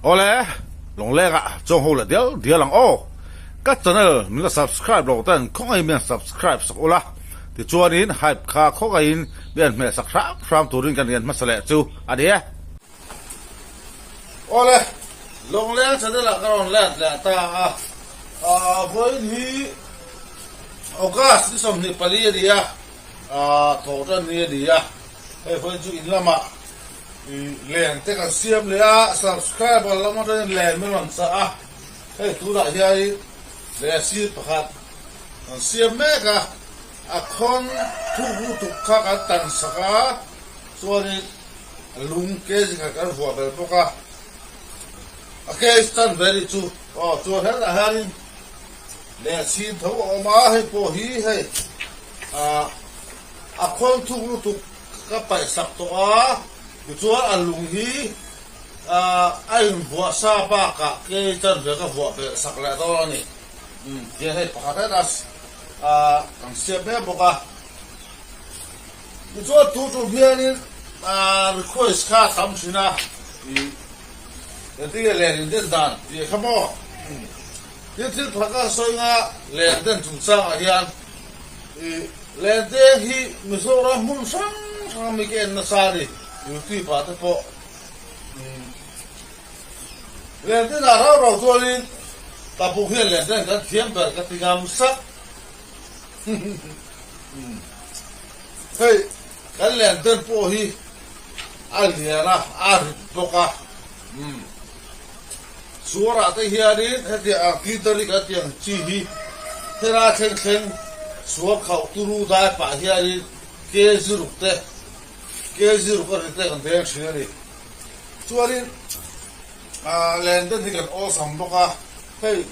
Awle, Lawngleng ah chuang ho leh dial dial ang aw. Ka channel min la subscribe lo ten khawngaihin min han subscribe sak ula, tichuanin hype kha khawngaihin min han hmeh sak hram hram turin kan rian hmasa leh chu a ni e. Awle, Lawngleng channel ah ka rawn let leh ta a, vawiin hi August ni 24 a ni a, thawhtan ni a ni a, hei vawiin chu in lamah Len te kan siam leh a, subscriber lam atangin len min rawn chah a, hei tunah hianin len sir pakhat kan siam mek a, a khawn thuk lutuk kha kan tan sak a, chuanin lung kg khat kan vuah belh bawk a, a kg tan ve nih chu aw chuan hetah hianin len sin tho a awm a, hei pawh hi hei ah a khawn thuk lutuk. Ka paih sak tawh a, tichuan a lung hi a invuah sa bakah kei chuan ve ka vuah belh sak leh dawn a ni. Umm tihian hei pakhat hetah kan siam mek bawk a. Tichuan tu tum hianin request kha a tam thin a, ih engtin nge len in den dan tih kha maw? Tin thil pakhat ka sawi nga len den chungchangah hian ih Lente hi Mizoram hmun hrang hrang a mi ka en nasa a ni, YouTube ah te pawh. Lente dah rau rau chuanin Tabuk hian lente an kan thiam ber ka ti ngam sak. Hei kan lenten pawh hi a lian a, a rit bawk a. Suarah te hianin hetiang ang titari kan tih ang chi hi helai thleng thleng suar khauh turu dai pah hianin kg ruk te kg ruk a ri te kan deng thin a ni. Chuanin len den hi kan awlsam bawk a, hei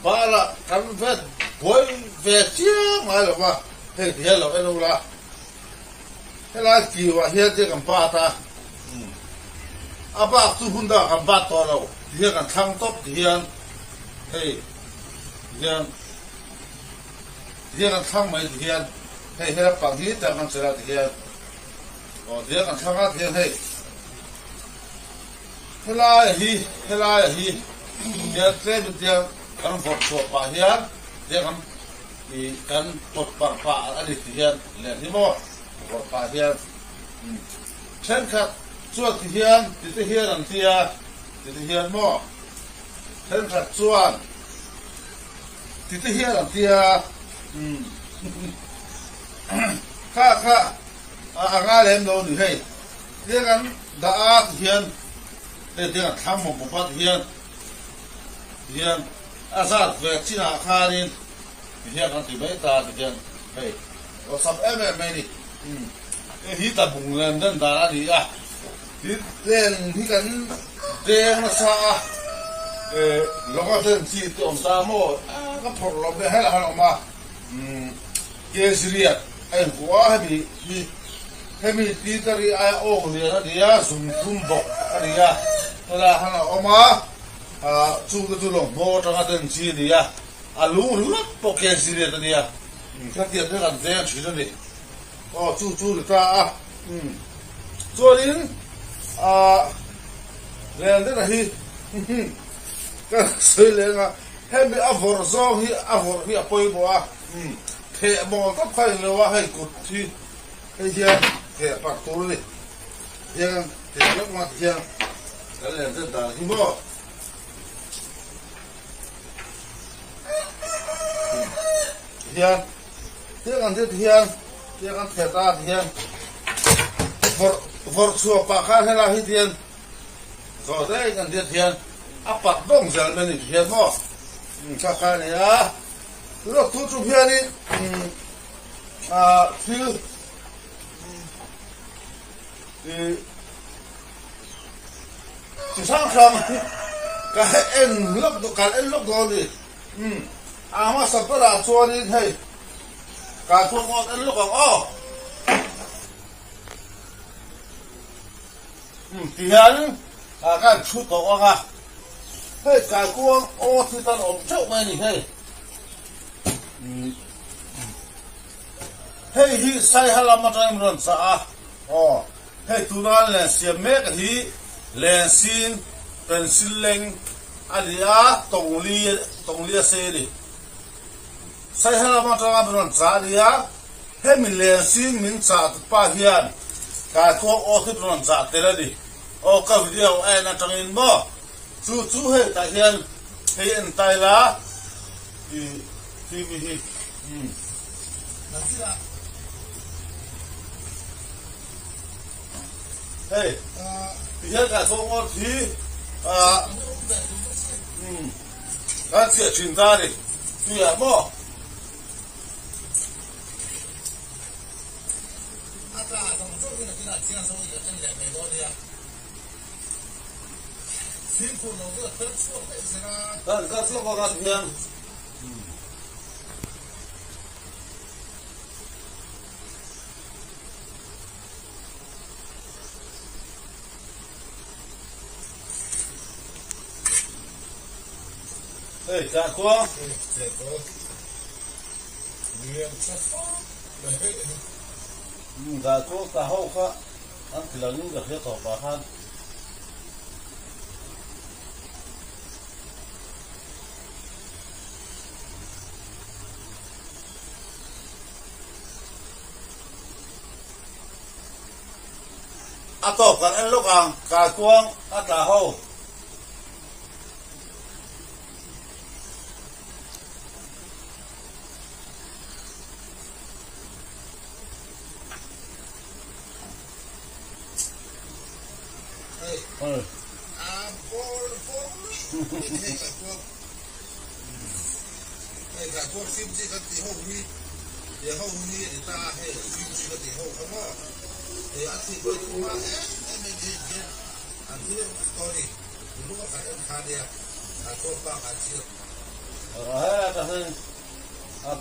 barah kan vet buai ve chiang ngai lo va, hei ti hian lo en ula helai kiuah hian te kan bat a. A bak chu hun dangah kan bat tawh lo ti hian kan thlang tawp ti hian hei ti hian ti hian kan thlang mai ti hian hei hela pang hi tak kan chelh a ti hian aw ti hian kan thlang a ti hian hei helai hi helai hi hian tlem in tiang kan vawrh chhuah pah hian tiang kan ih kan pawt parh pah a ni ti hian leh hi maw vawrh pah hian. Thenkhat chuan ti hian ti te hian an ti a, ti te hian maw? Thenkhat chuan ti te hian an ti a, umm kha kha a ngai lem lo ni hei, tiang an dah a ti hian hei tiang an thlang mawp mawp a ti hian ti hian a zat ve chinah khanin ti hian an ti mai ta ti hian hei awlsam em em mai a ni. Hei hi tabung len den dan a ni a, tin len hi kan deng nasa a, lawng a den chi te awm ta maw ka phawrh lo mai helh han awm a, Kezriat a invuah a hemi hi hemi titari aia awk lian a ni a, zungthlum bawk a ni a, helaiah han a awm a, chungte chu lawng hmawr atanga den chi a ni a, a lung ringawt pawh Kezriat a ni a. Khatiang te kan veng thin a ni. Aw chu chu ni ta a. Umm. Chuanin ah Lendena hi ka sawi leng a, hemi a vawrh zawng hi a vawrh hi a pawimawh a. Umm. Theh mawl tawp kha in lo a, hei kut hi hei hian theh parh tur a ni. Hian theh lawk mat hian kan Lenden dan hi maw. Hian tiang ang deuh hian tiang an thet a hian vawrh vawrh chhuah pah khan helai hi tian zawh daih ang deuh hian a pat dawng zel mai a ni hian maw kha kha a ni a tunah tu chu hianin ah thil ih. Chi hrang hrang ka en lawk duh kan en lawk dawn ni umm a hmasa berah chuanin hei karthawn awn en lawk ang aw umm ti hian ah ka han chhut tawh ang a hei kaikuang aw thi tan awm teuh mai a ni hei umm hei hi saiha lam atangin rawn chah a aw. Hei tuna len siam mek hi len sin Pencil leng a ni a, tawngli tawngli a sei a ni. Saiha lam atanga min rawn chah a ni a, hemi lensing min chah pa hian kaikuang aw hi min rawn chah tel a ni. Aw ka video a en atangin maw chu chu hei tah hian hei en tai la i TV hi umm. Hei ti hian kaikuang aw hi ah umm kan chhiah thin ta a ni tuiah maw. A tla a dang zawkin a kinah chiang zawkin kan en leh mai dawn nia. Fimkhur lo chu a per chhuak daih zel a. Kan kal chhuak bawk a tihian. Hei tah khua. Hei tah khua. Lian tha fak mai hei a ni. Dah chu ka ho kha an ti lo in ka hria tawh pah khan. A tawp kan en lawk ang kaikuang a tla ho.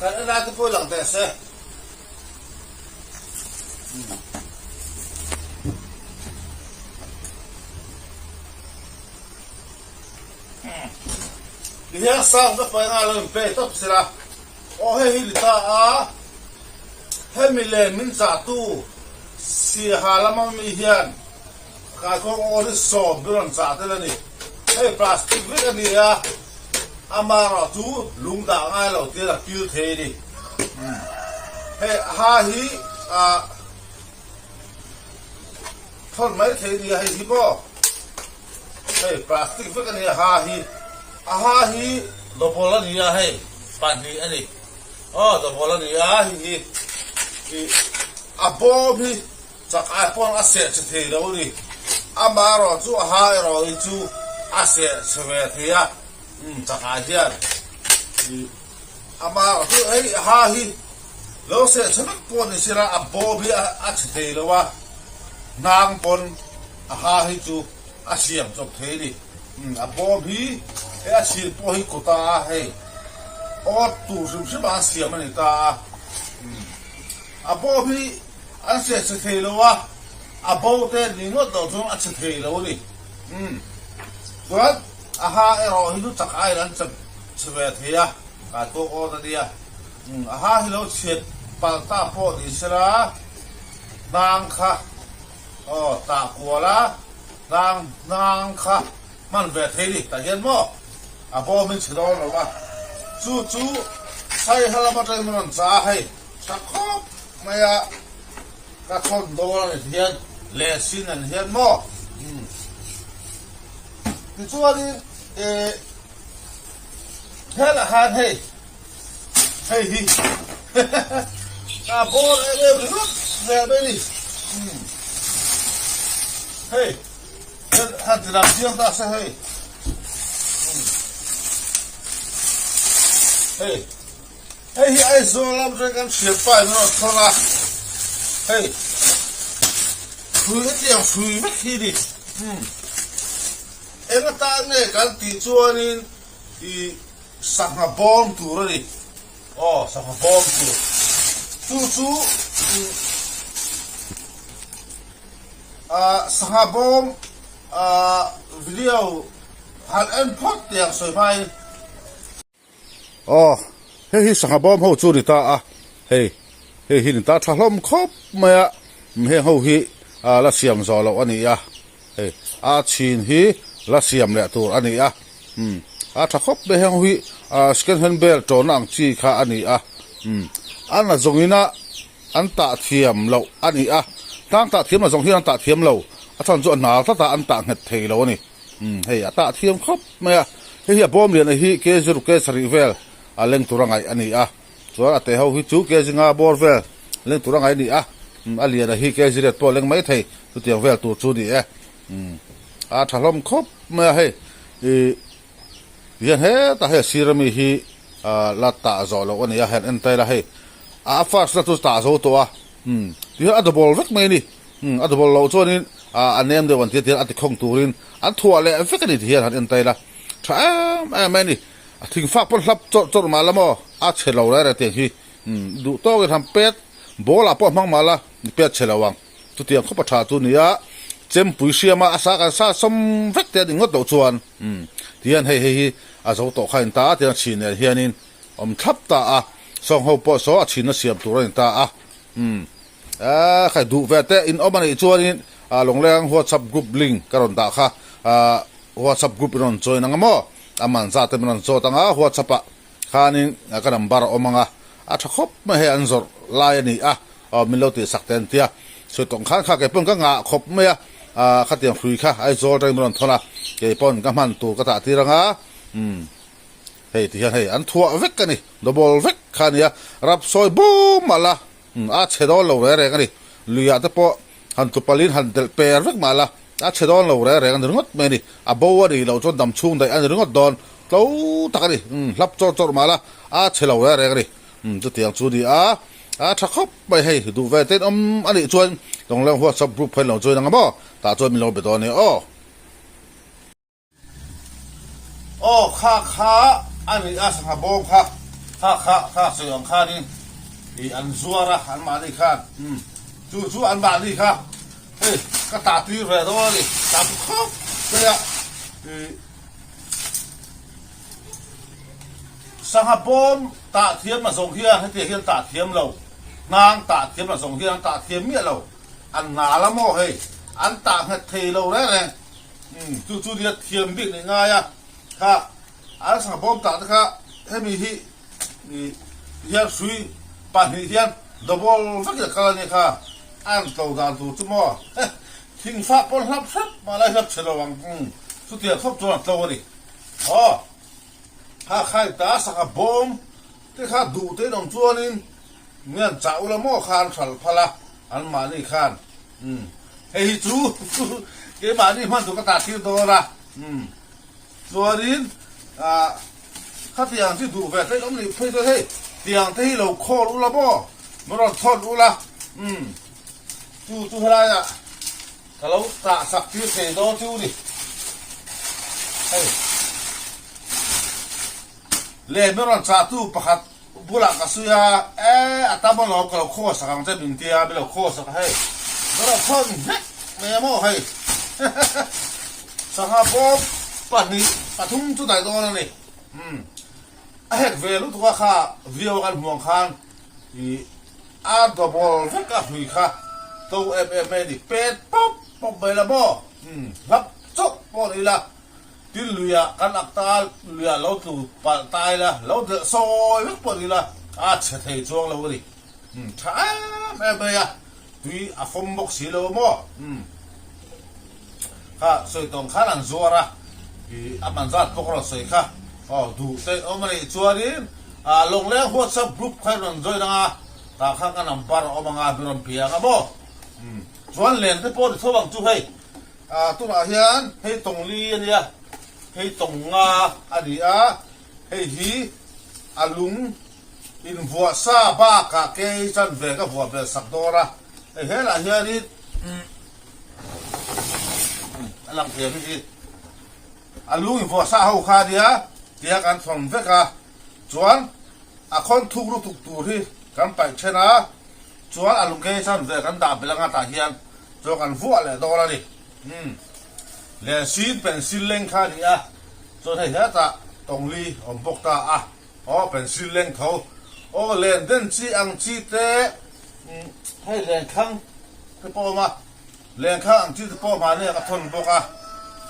Kan en lai te pawh lang teh se. Tihian sound a paih nghal a in play tawp sila. Aw hei hi ni ta a, hemi leh min chahtu Siaha lama mi hian Kaikawng aw hi sawm ber an chah tel a ni. Hei plastic vek a ni a, amaherawh chu lung dah ngai lo tir a pil thei a ni. Hei ha hi ah thawn mai thei a ni a hei hi maw hei plastic vek a ni a ha hi a ha hi double a ni a hei pahnih a ni aw double a ni a hei hi ih a bawm hi. Chak ai pawn a seh che thei lo a ni. Amaherawh chu a ha erawh hi chu a seh che ve thei a, umm chak ai hian ih amaherawh chu hei a ha hi lo seh che vek pawh ni sela a bawm hi a che thei lo a, hnang pawn a ha hi chu a siam chawp thei a ni. Umm a bawm hi hei a chhir pawh hi kawta a hei awt tur hrim hrim a siam a ni ta a, umm a bawm hi. An hriat chhe thei lo a, a bo te ni ngawt loh chuan a chhe thei lo a ni. Umm. Chuan a ha erawh hi chu chak aiin an chep chhe ve thei a, kai tawk awt a nia. Umm, a ha hi lo chhiat palh ta pawh ni sela, hnang kha aw tah kual a, hnang hnang kha hman ve thei ni tah hian maw a bawm in chhe dawn lo a. Chu chu Saiha lam atangin rawn chah a hei. Tha khawp mai a, ka thawn dawn a ni hian leh sin an hian maw umm tichuanin eh helah khan hei hei hi ka bawr em em ringawt vel mai a ni umm hei han ti lang chiang ta se hei umm hei. Hei hi Aizawl lam atang kan hriat pa in a rawn thawn a, hei hrui hetiang hrui vek hi ni umm eng atan nge kan tih chuanin ih sangha bawm tur a ni aw sangha bawm tur chu chu umm ah sangha bawm ah video han en phawt tiang sawi hmain. Aw, hei hi sangha bawm ho chu a ni ta a, hei hei hi ni ta tha hlawm khawp mai a, heng ho hi a la siam zawh loh a ni a, hei a chhin hi la siam leh tur a ni a umm a tha khawp mai heng hi ah second hand bel tawhna ang chi kha a ni a umm a na zawng ina an tah thiam loh a ni a tlang tah thiam na zawng hian an tah thiam lo a chhan chu a hnar tlat a an tah nghet thei lo a ni umm hei a tah thiam khawp mai a hei hi a bawm lian hi kg ruk sarih vel a leng tur a ngaih a ni a. Chuan a teh ho hi chu kg nga bawr vel leng tur a ngai a ni a, a lian a hi kg riat pawh a leng mai thei chutiang vel tur chu a ni e. A tha hlawm khawp mai a hei ih hian hetah hei a sir ami hi la tah zawh loh a ni a hei an en ta ila hei a first na chu tah zo tawh a tihian a double vek mai a ni a double loh chuanin a nem deuh an tia tihian a ti khawng turin an thuah leh vek a ni tihian han en ta ila tha em em mai a ni. A thing fak pawn hlap chawrh chawrh mah la maw? A chhe lo reng reng tiang hi duh tawkin han pet ball ah pawh hmang mah la ni pet chhe lo ang. Chutiang khawp a tha chu nia chempui hriama a sa kan sa sawm vek te a ni ngawt loh chuan tihian hei hei hi a zo tawh kha a ni ta a tiang a chhin nen hianin awm thlap ta a sawng ho pawh saw a chhinna siam tur a ni ta a khai duh ve te in awm a nih chuanin Lawngleng WhatsApp group link ka rawn dah kha WhatsApp group in rawn join ang a maw? A man zat te min rawn zawt ang a, WhatsApp ah khanin ka number a awm ang a, a tha khawp mai hei an zawrh lai a ni a, aw min lo tihsak te an ti a, sawi tawng khan kha kei pawn ka ngah khawp mai a, ah khatiang hrui kha Aizawl atangin min rawn thawn a, kei pawn ka hman tur ka tah tir ang a, umm hei ti hian hei an thuah vek a ni, double vek kha a ni a, rap sawi bum mah la, umm a chhe dawn lo reng reng a ni, luiah te pawh Han tlupalin han delh per vek mah la, a chhe dawn lo reng reng a ni ringawt mai a ni. A bo a nih loh chuan dam chhung daih a ni ringawt dawn tlo tak a ni. Umm hlap chawrh chawrh mah la, a chhe lo reng reng a ni. Umm chutiang chu ni a, a tha khawp mai hei duh ve ten awm a nih chuan Lawngleng WhatsApp group kha in lo join ang a maw? Tah chuan min lo be dawn nia aw. Aw kha kha a ni a sangha bawm kha kha kha kha sawi ang khanin ih an zuar a anmahni khan umm chu chu anmahni kha hei ka tah tir ve dawn a ni tam khawp mai a ih sangha bawm tah thiam a zawng hian hetiang hian tah thiam lo hnang tah thiam a zawng hian an tah thiam miah lo an nal a maw hei an tah nghet thei lo reng reng. Umm chu chu nia thiam bik nih ngai a kha an sangha bawm tak te kha hemi hi ih hian hrui pahnih hian double vek in a kal a nia kha an tlo dan tur chu maw heh thing fak pawn hlap hrep mah lai hlap chhe lo ang umm chutiang khawp chuan a tlo a ni aw kha khai ta sangha bawm te kha duh te in awm chuanin Mian chah ula maw kha an hral phal a, an mahni khan umm hei hi chu keimahni hman tur ka tah tir dawn a umm chuanin ah khatiang chu duh ve tlem awm nih phei chuan hei tiang te hi lo khawl ula maw min rawn thawn ula umm chu chu helaiah ka lo tah sak tir thei dawn chu ni hei. Leh min rawn chahtu pakhat bulah ka sawi a, E, a tam alawm ka lo khaw sak ang che min ti a, min lo khaw sak a hei, min rawn khawn vek mai a maw hei, sangha bawm pahnih pathum chu daih dawn a ni, umm a hek ve lutuk a kha viau a kan hmuh ang khan ih a double vek a hrui kha to em em mai a ni, pet pawp pawp mai la maw, umm hlap chauh pawh ni ila. Tin luiah kan ak ta, luiah lo tlu palh ta ila, lo delh sawi vek pawh ni ila, a chhe thei chuang lo a ni. Umm tha em em mai a, tui a fawm bawk si lo maw? Umm kha sawi tawng khan an zuar a, ih a man zat pawh ka rawn sawi kha, aw duh te awm a nih chuanin ah Lawngleng WhatsApp group kha i rawn join ang a, tah khan ka number a awm ang a, mi rawn pe ang a maw? Umm chuan len te pawh ni tho ang chu hei. Ah tunah hian hei tawng li a nia, hei tawng nga a ni a, hei hi a lung invuah sa bakah kei chan ve ka vuah belh sak dawn a, hei helah hianin a lang thei ang hi a lung invuah sa ho kha a nia tia kan thawn vek a, chuan a khawn thuk lutuk tur hi kan paih then a, chuan a lung kei chan ve kan dah belh anga tah hian. Chuan kan vuah leh dawn a ni. Umm. Lensin pencil leng kha a ni a, chuan hei hetah tawngli awm bawk ta a. Aw pencil leng tho. Aw len den chi ang chi te, umm hei lenkhang te pawh a awm a, lenkhang ang chi te pawh mahni ah ka thawn bawk a.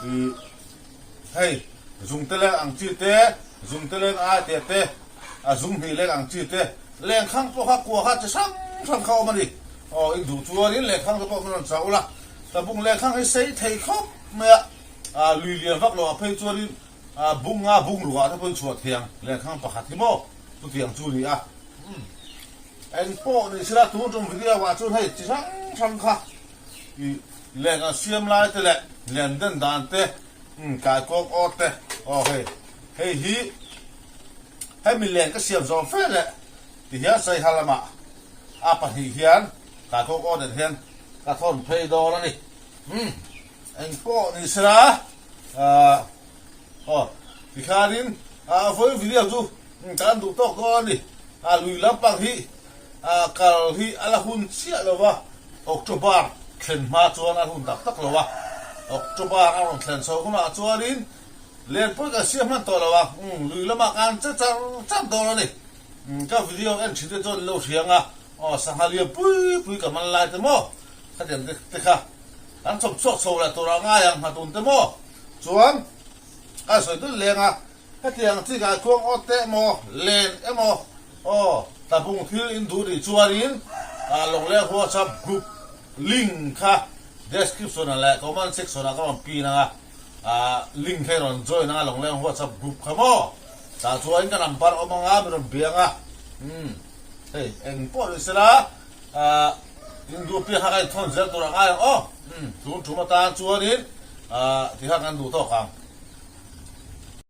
Ih. Hei zungte leng ang chi te, zungte leng ai te te, a zung hnih leng ang chi te, lengkhang pawh kha kua kha chi hrang hrang kha awm a ni. Aw in duh chuanin lengkhang te pawh min rawn chah ula, tlabung lengkhang hi sei thei khawp mai a, ah lui lian vak lo ah phei chuanin ah bung nga bung ruk ah te pawhin chhuah thiang lengkhang pakhat hi maw chutiang chu ni a. Umm eng pawh ni sela tun tum video ah chuan hei chi hrang hrang kha ih leng an siam lai te leh len den dan te umm kai kawng awr te aw hei hei hi hemi len ka siam zawm fe leh ti hian saiha lamah a pahnih hian kai kawng awr nen hian ka thawn phei dawn a ni umm eng pawh ni sela ah aw tikhanin ah vawiin video chu kan duh tawk dawn a ni a lui lampang hi Ah kal hi a la hun chiah lo va, October thlen hma chuan a hun tak tak lo a, October a rawn thlen chho hunah chuanin lenpui kan siam hman tawh lo a, umm lui lamah kan che char char dawn a ni. Umm ka video en thin te chuan lo hriang a, aw sangha lian pui pui ka man lai te maw, khatiang te te kha kan chawp chhuak chho leh tur ah ngai ang nghatun te maw chuan ka sawi dul leng a. Hetiang chi kaikuang awt te emaw, len emaw, aw, tlabung thil in duh nih chuanin Lawngleng WhatsApp group link kha description ah leh comment section ah ka rawn pin ang a, link kha i rawn join ang a Lawngleng WhatsApp group kha maw, tah chuan ka number awm ang a, min rawn bia ang a, umm hei eng pawh ni sela in duh piah kha ka inthawn zel tur a ngai ang aw, umm tun tum atan chuanin tikhan kan duh tawk ang.